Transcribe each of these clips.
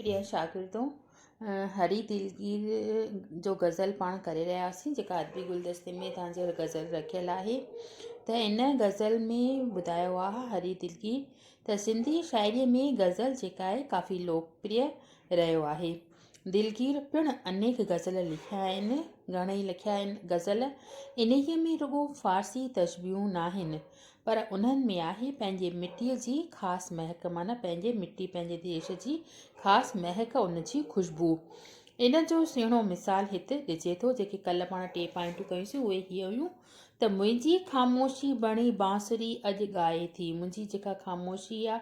پريه شاگردو هري دلگير جو غزل پاڻ ڪري رهيا هئاسين جيڪا ادبي گلدستي ۾ توهان جي غزل رکيل آهي ته ان غزل ۾ ٻڌايو آهي هري دلگير ته سنڌي شاعري ۾ غزل جيڪا آهي ڪافي لوڪپريه رهيو آهي دلگير پڻ انيڪ غزل لکيا آهن گهڻئي لکيا آهن غزل انهيء ۾ رڳو فارسي تشبيهون ناهن پر انهن ۾ آهي پنهنجي مٽيء جي خاص مهڪ معنيٰ پنهنجي مٽي پنهنجي ديش جي خاص مهڪ ان جي خوشبو. ان جو سهڻو مثال هت ڏجي ٿو جيڪي ڪلهه پاڻ ٽي پوائنٽون ڪيونسين اهي هيء هيون ته منهنجي خاموشي بڻي بانسري اڄ ڳائي ٿي منهنجي جيڪا خاموشي آ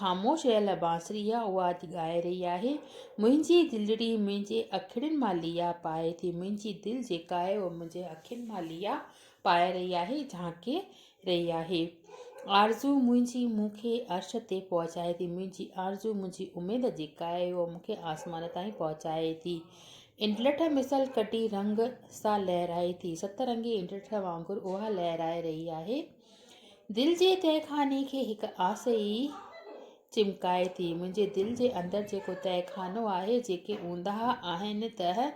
خاموش رهيل بانسري آ اها اڄ ڳائي رهي آهي منهنجي دلڙي منهنجي اکڙين مان ليئا پائي ٿي منهنجي دل جيڪا آهي اها منهنجي اکين مان ليئا پائي رهي آهي، جهانڪي رهي آهي. آرزو منهنجي مون کي عرش تي پهچائي ٿي. منهنجي آرزو، منهنجي اميد جيڪا آهي اها مون کي آسمان تائين پهچائي ٿي. انڊلٺ مثل ڪڍي رنگ سا لهرائي ٿي. ست رنگي انڊلٺ وانگر اها لهرائي رهي آهي. دل جي تهخاني کي هڪ آس ئي چمڪائي ٿي. منهنجي دل جي اندر جيڪو تهخانو آهي، جيڪي اونداهه آهن ته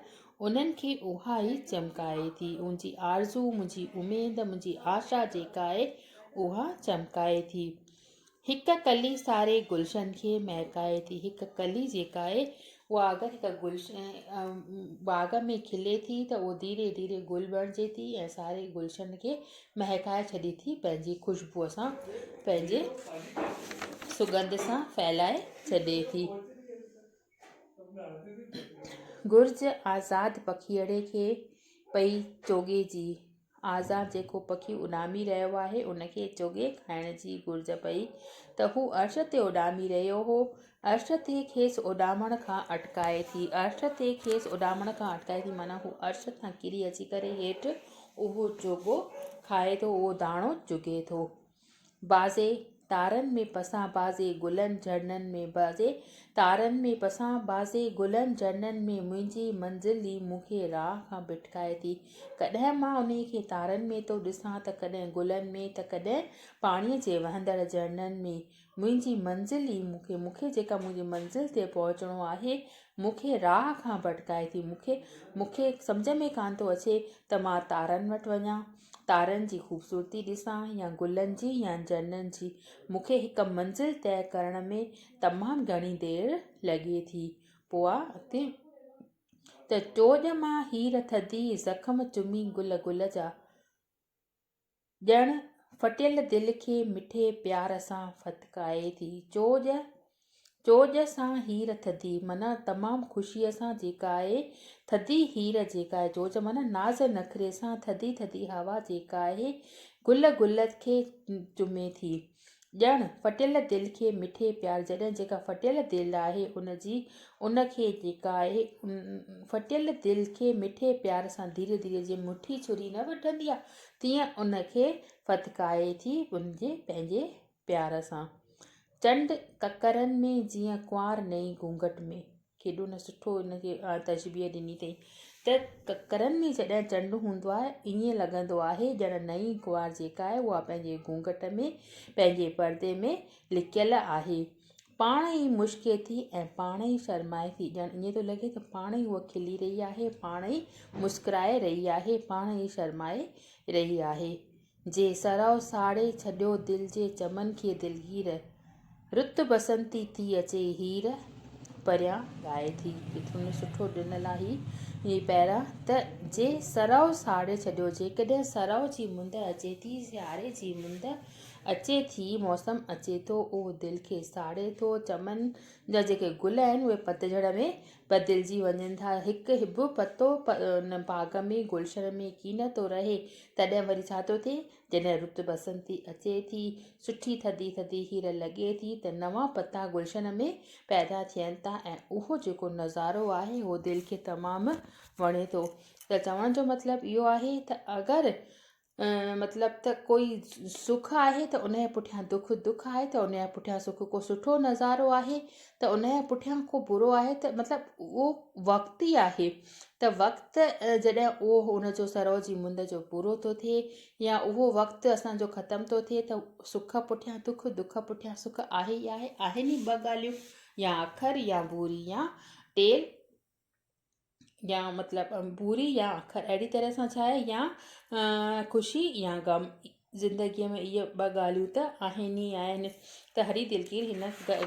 انهن کي اها ئي چمڪائي ٿي. منهنجي آرزو، منهنجي اميد، منهنجي آشا جيڪا آهي اها چمڪائي ٿي. هڪ ڪلي ساري گلشن کي مهڪائي ٿي. هڪ ڪلي جيڪا آهي اها اگر هڪ گلشن باغ ۾ کلي ٿي ته اهو ڌيري ڌيري گل بڻجي ٿي ۽ ساري گلشن کي مهڪائي ڇڏي ٿي پنهنجي خوشبوء سان پنهنجي سڳنڌ سان ڦهلائي ڇڏي ٿي. گهرج آزاد پکيئڙي کي پئي چوڳي جي. آزاد جيڪو پکي اڏامي رهيو آهي، ان کي چوڳي کائڻ جي گهرج پئي ته هو عرش تي اڏامي رهيو هو. عرش تي کيس اڏامڻ کان اٽڪائي ٿي. عرش تي کيس اڏامڻ کان اٽڪائي ٿي معنيٰ هو عرش تان ڪري اچي ڪري هيٺ اهو چوڳو کائي ٿو، اهو داڻو چڳي ٿو. بعضي تارن ۾ پسان بعضي گلن جهرڻن ۾ بعضي تارن ۾ پسان بعضي گلن جهرڻن ۾ منهنجي منزل ئي مون کي راهه کان ڀٽڪائي ٿي ڪڏهن مان انهي کي تارن ۾ ٿو ڏسان ته ڪڏهن گلن ۾ ته ڪڏهن پاڻي جي وهندڙ جهرڻن ۾ منهنجي منزل ئي مون کي مون کي جيڪا منهنجي منزل تي پهچڻو آهي مون کي راهه کان ڀٽڪائي ٿي مون کي مون کي سمجهه ۾ ڪانه ٿو اچي ته مان تارن وٽ وڃان تارن جي خوبصورتي ڏسان يا گلن جي يا جهرڻن جي، مون کي هڪ منزل طئي ڪرڻ ۾ تمام گهڻي دير لڳي ٿي. پوء اڳتي ته چوڄ مان هير ٿڌي، زخم چمي گل گل جا، ڄڻ ڦٽيل دل کي مٺي پيار سان ڦٿڪائي ٿي. چوڄ چوڄ سان هير ٿڌي معنيٰ تمام خوشيء سان جيڪا آهي ٿڌي هير جيڪا آهي چوڄ معنيٰ ناز نخري سان ٿڌي ٿڌي هوا جيڪا آهي گل گل کي چمي ٿي ڄڻ ڦٽيل دل کي مٺي پيار جڏهن جيڪا ڦٽيل دل آهي ان جي ان کي جيڪا آهي ڦٽيل دل کي مٺي پيار سان ڌيري ڌيري جيئن مٺي ڇري نه وٺندي آهي تيئن ان کي ڦٿڪائي ٿي ان جي پنهنجي پيار سان. چنڊ ڪڪرن ۾ جيئن ڪنوار نئين گهونگهٽ ۾. ڪيڏو نه سٺو ان کي تشبيهه ڏني اٿئي ته ڪڪرن ۾ جڏهن چنڊ هوندو آهي ائين لڳندو آهي ڄڻ نئين ڪنوار جيڪا آهي اها پنهنجي گهونگهٽ ۾ پنهنجي پردي ۾ لڪيل آهي. پاڻ ئي مشڪي ٿي ۽ پاڻ ئي شرمائي ٿي ڄڻ ائين ٿو لڳي ته پاڻ ئي هوء کلي رهي آهي پاڻ ئي مسڪرائي رهي آهي پاڻ ئي شرمائي رهي آهي. جي سرء ساڙي ڇڏيو دل جي چمن کي دلگير، رت بسنتي ٿي اچي هير پريان ڳائي ٿي. ڪيترو نه سٺو ڏنل آهي هي پيرا ته جي سرء ساڙي ڇڏيو جيڪڏهن سرء جي مند اچي ٿي سياري جي مند اچي ٿي موسم اچي ٿو اهو دل کي ساڙي ٿو چمن جا جيڪي گل آهن اهي پتجهڙ ۾ بدلجي وڃن ٿا هڪ به پتو ان باغ ۾ گلشن ۾ ڪين ٿو رهي تڏهن وري ڇا ٿو ٿئي، جڏهن رت بسنتي اچي ٿي، سٺي ٿڌي ٿڌي هير لڳي ٿي ته نوان پتا گلشن ۾ پيدا ٿين ٿا ۽ اهو جيڪو نظارو آهي اهو دل کي تمام وڻي ٿو ته چوڻ جو مطلب اهو آهي ته اگر مطلب ته ڪوئي سک آهي ته ان جي پٺيان دک، دک آهي ته ان جي پٺيان سک، ڪو سٺو نظارو آهي ته ان جي پٺيان ڪو برو آهي ته مطلب اهو وقت ئي آهي ته وقت جڏهن اهو ان جو سرو جي مند جو پورو ٿو ٿئي يا اهو وقت اسان جو ختم ٿو ٿئي ته سک پٺيان دک، دک پٺيان سک آهي ئي آهي، آهن ئي ٻه ڳالهيون يا اکر يا ڀوري يا ٽيل يا مطلب ڀوري يا اکر اهڙي طرح سان ڇا آهي يا خوشي يا غم زندگيء ۾ اهي ٻه ڳالهيون ته آهن ئي آهن ته هري دلگير هن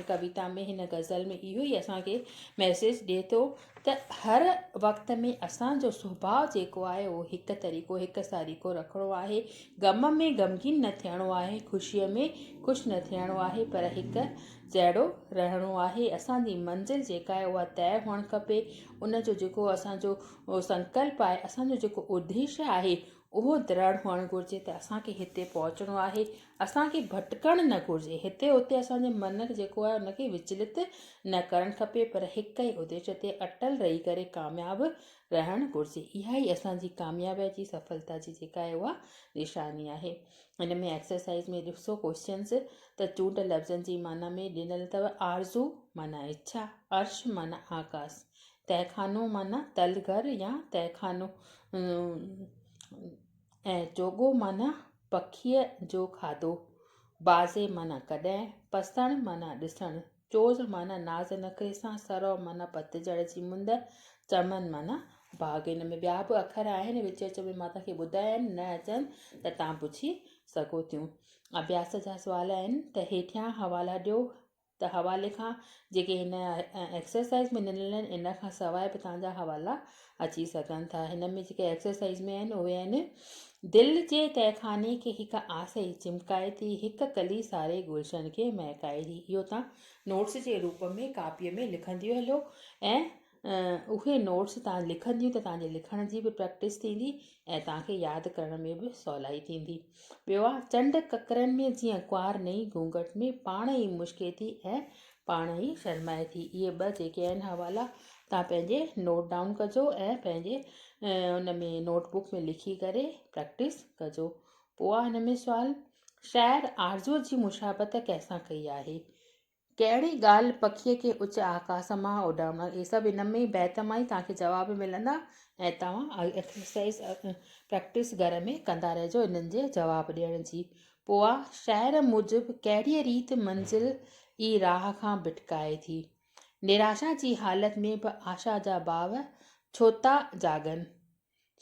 ڪويتا ۾ هن غزل ۾ اهو ئي اسان کي ميسيج ڏئي ٿو ته هر وقت ۾ اسان جو سڀاء جيڪو آهي اهو هڪ طريقو هڪ ساريڪو رکڻو آهي غم ۾ غمگين نه ٿيڻو آهي خوشيء ۾ خوش نه ٿيڻو آهي پر هڪ جهڙو رهڻو آهي اسان جي منزل جيڪا آهي اها طئي هئڻ کپي ان جو جيڪو اسان جو سنڪلپ آهي اسان جو جيڪو اديش آهي اهو درڙ هئڻ گهرجي ته اسان کي هتي پهچڻو آهي، اسان کي ڀٽڪڻ نه گهرجي، هتي هتي اسان جي من کي جيڪو آهي ان کي وچلت نه ڪرڻ کپي پر هڪ ئي اديش تي اٽل رهي ڪري ڪامياب رهڻ گهرجي. اها ئي اسان جي ڪاميابي جي سڦلتا جي جيڪا آهي اها نشاني آهي. هن ۾ ايڪسرسائيز ۾ ڏسو ڪوئسچنس ته چونڊ لفظن جي معنيٰ ۾ ڏنل اٿو آرزو معنيٰ اڇا، عرش معنيٰ آڪاس، تهخانو معنيٰ تل گهر يا تهخانو ۽ چوڳو معنيٰ پکيء جو کاڌو، بعضي معنيٰ ڪڏهن، پسڻ معنيٰ ڏسڻ، چوز معنيٰ ناز نخري سان، سرو معنيٰ پتجهڙ جي مند، چمن معنيٰ باغ. ان ۾ ٻيا به اکر آهن، وچ وچ ۾ مان توهان کي ٻڌايا آهن، نه اچن ته توهان پڇي سگهو ٿيون. اڀياس جا سوال آهن ته هيٺيان حوالا ڏيو. ته حوالي کان جيڪي هن ايڪسرسائيز ۾ ڏنل آهن ان کان سواء به توهان جا حوالا اچي سگهن ٿا هن ۾ جيڪي ايڪسرسائيز ۾ آهن اهي آهن دل جي تهخاني کي هڪ آس ئي چمڪائي ٿي هڪ ڪلي ساري گلشن کي مهڪائي ٿي اهو توهان نوٽس جي روپ ۾ ڪاپيء ۾ لکنديون هلو ۽ اهي نوٽس توهان لکنديون ته توهان جي لکڻ جي به پريڪٽس ٿيندي ۽ توهان کي ياد ڪرڻ ۾ به سولائي ٿيندي. ٻيو آ چنڊ ڪڪرن ۾ جيئن ڪنوار نئين گهونگهٽ ۾ پاڻ ئي مشڪي ٿي ۽ پاڻ ئي شرمائي ٿي. اهي ٻه جيڪي آهن حوالا توهان پنهنجي نوٽ ڊائون ڪجو ۽ پنهنجي ان ۾ نوٽ بڪ ۾ لکي ڪري پريڪٽس ڪجو. پوء آ هن ۾ سوال شاعر آرزوء جي مشابهت ڪنهن سان ڪئي آهي؟ ڪهڙي ڳالهه پکيء کي اچ آڪاس مان اڏامڻ اهي سڀ ان ۾ ئي بيت مان ئي توهان کي جواب ملندا ۽ توهان ايڪسرسائيز پريڪٽس گهر ۾ ڪندا رهجو انهن جي جواب ڏيڻ جي پوء آ شاعر موجب ڪهڙيء ريت منزل ئي راهه کان ڀٽڪائي ٿي نراشا جي حالت ۾ به آشا جا ڀاو ڇو ٿا جاڳن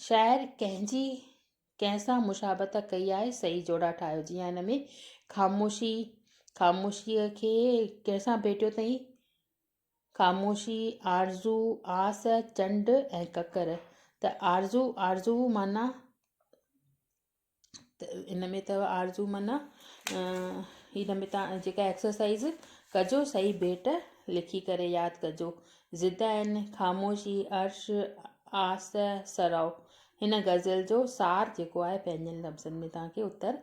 شاعر ڪنهن جي ڪنهن سان مشابهت ڪئي آهي صحيح جوڙا ٺاهيو جيئن هن ۾ خاموشي خاموشيء کي ڪنهن سان ڀيٽيو اٿئي خاموشي آرزو آس چنڊ ۽ ڪڪر ته آرزو آرزو معنيٰ ان ۾ اٿو آرزو معنيٰ هن ۾ تان جيڪا ايڪسرسائز ڪجو صحيح ڀيٽ لکي ڪري ياد ڪجو ضد آهن خاموشي عرش آس سراء هن غزل جو سار جيڪو آهي پنهنجن لفظن ۾ توهان کي اتر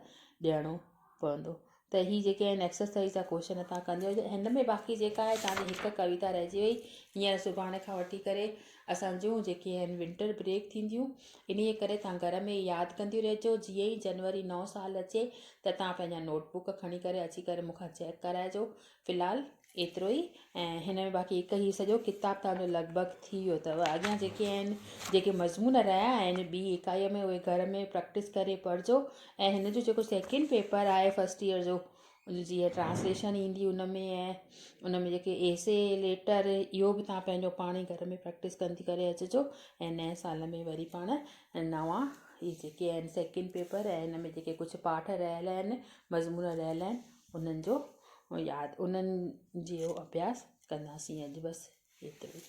ڏيڻو پوندو ته هي جيڪي آهن ايڪسرسائز جا ڪوشچن توهان ڪندي وڃو هن ۾ باقي جيڪا آهي توهان جي هڪ ڪويتا رهجي وئي هينئر سڀاڻي کان وٺي ڪري اسان جون جيڪي آهن ونٽر بريڪ ٿينديون انهيء ڪري توهان گهر ۾ ياد ڪنديون رهجو جيئن ئي جنوري نئون سال اچي ته توهان پنهنجا نوٽ بڪ کڻي ڪري اچي ڪري مون کان چيڪ ڪرائجو في الحال ايترو ئي ۽ هن ۾ باقي هڪ هي سڄو ڪتاب توهان جو لڳ ڀڳ ٿي ويو اٿو اڳيان جيڪي آهن جيڪي مضمون رهيا آهن ٻي اڪائي ۾ اهي گهر ۾ پريڪٽس ڪري پڙهجو ۽ هن جو جيڪو سيڪنڊ پيپر آهي فرسٽ ايئر جو ان جي ٽرانسليشن ايندي ان ۾ ۽ ان ۾ جيڪي ايسي ليٽر اهو به توهان پنهنجو پاڻ ئي گهر ۾ پريڪٽس ڪندي ڪري اچجو ۽ نئين سال ۾ وري پاڻ نوان هي جيڪي آهن سيڪنڊ پيپر ۽ هن ۾ جيڪي ڪجهه پاٺ رهيل آهن مضمون رهيل آهن انهن جو ياد انهن جو اڀياس ڪنداسين اڄ بس ايترو ئي.